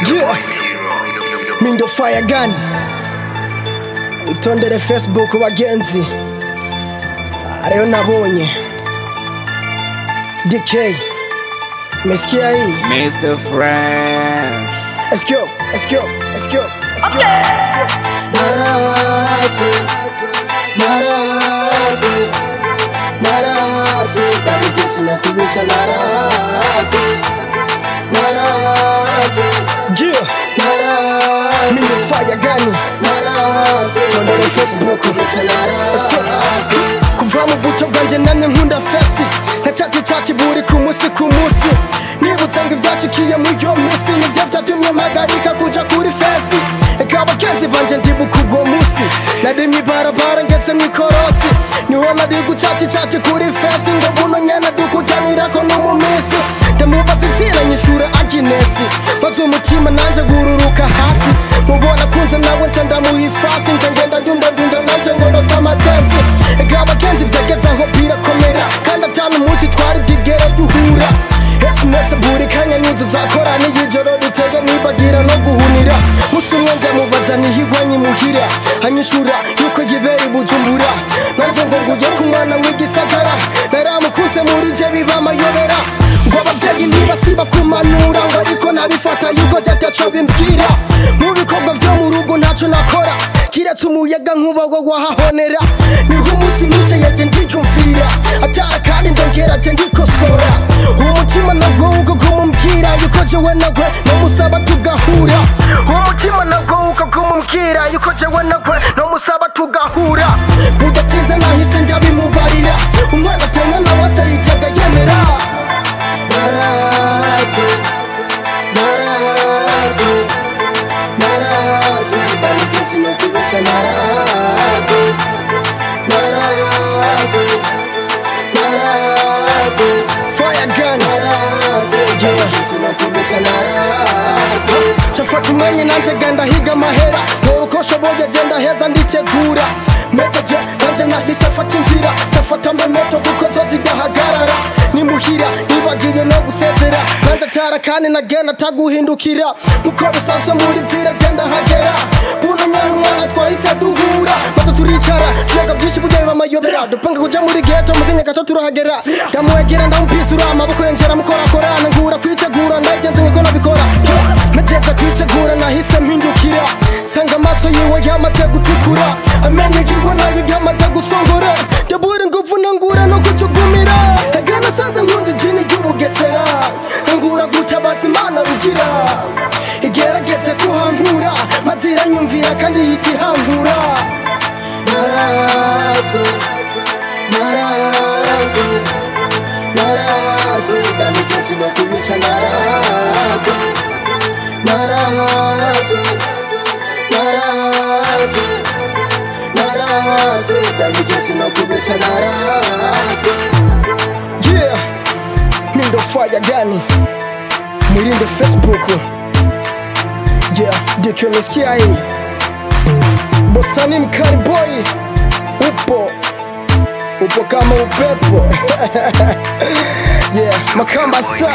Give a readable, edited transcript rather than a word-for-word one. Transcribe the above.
Yeah. Mindo fire gun. Witondere Facebook bagenzi. Rero nabonye DK. Umesikia hii? Mr. Friend. Let's go, let's go, let's go. Okay. Narazi, narazi, narazi, darigesi na kubisha narazi, narazi. Yeah. Narazi. Mindo fire gani? Narazi. Tondere Facebook. Let's go. Kuva mu buto bwanje namye nkunda fesi. Nacati cati buri ku musi ku musi. Nibutse ngo ivyashikiye muri iyo misi nivyo vyatumye mpagarika kuja kuri fesi. Eka abagenzi banje ndibuka uwo musi narimye ibarabara ngeze mw'ikorosi. Niho nari gucati cati kuri fesi ngo buno nyene dukutanirako no mu misi. Ndamubaza inzira nyishura Aginesi maze umutima nanje gururuka hasi. Mubona kunze nawe nca ndamuha ifasi nca ngenda ndunda ndunda nanje ngo ndose amacezi. Eka abagenzi vyageze aho birakomera kandi atanu umunsi twari bwigere duhura. SMS buri kanya nizo zakora n'ijoro ritege nibagira no guhunira. Musi umwe ndamubaza nihigwanye muhira anyishura yuko yibera i Bujumbura. Nanje ngo nguye ku mwana w'igisagara naramukunze muri je biba amayobera. Ngo abavyeyi ntibasiba kumanura ngo ariko nabifata yuko jataco bimbwira. Mu bikorwa vyo mu rugo ntaco nakora kiretse umuyaga nkuba wo wahahonera. Niho umunsi nicaye je ndiyumvira atara kandi ndongera je ndikosora. Umutima nabwo uko kumumbwira yuko jewe nawe nomusaba tugahura. Umutima nabwo uko kumumbwira yuko jewe nawe nomusaba tugahura. Budatinze nahise njabimubarira umwana atanga nawe atayitega yemera. Narazi, narazi, narazi, barigezi no kubesha narazi, narazi, narazi. Fire gun, narazi, barigezi no kubesha narazi. Chafata umwanya nanje ganda higa amahera nkora uko nshoboye je ndaheza nditegura. Meteje nanje nahise mfata inzira cafata memeto kuko zo zidahagarara. Nimuhira nibagiye no gusezera nanje atara kandi nagenda ataguhindukira. Nkuko bisanzwe muri vira je ndahagera buno nyene umwana twahise duhura maze turicara tuyaga byinshi burya biba amayobera. Dupanga kuja muri ghetto mu kanya gato turahagera. Ndamwegera ndamupisura amaboko yanje aramukorakora ngura kwitegura ndagenze nko nabikora. Mejeza kwitegura nahise mpindukira sanga amaso yiwe yamaze gutukura amenyo yiwe nayo yamaze gusongora. Ndabura inguvu nangura no kutugumira ega nasanze nkunze ijini ry'ubugesera ngura gutabaza Imana rugira igerageze kuhankura maze iranyumvira kandi yitihankura. Narazi, narazi, narazi, ndanikesi no kubisha narazi, narazi, narazi, narazi, ndanikesi no kubisha narazi. Yeah, mindo fire gani mwirinde Facebook. Yeah, DK umesikia hii? Bosani mkali boy upo upo kama upepo. Yeah, Makamba sa.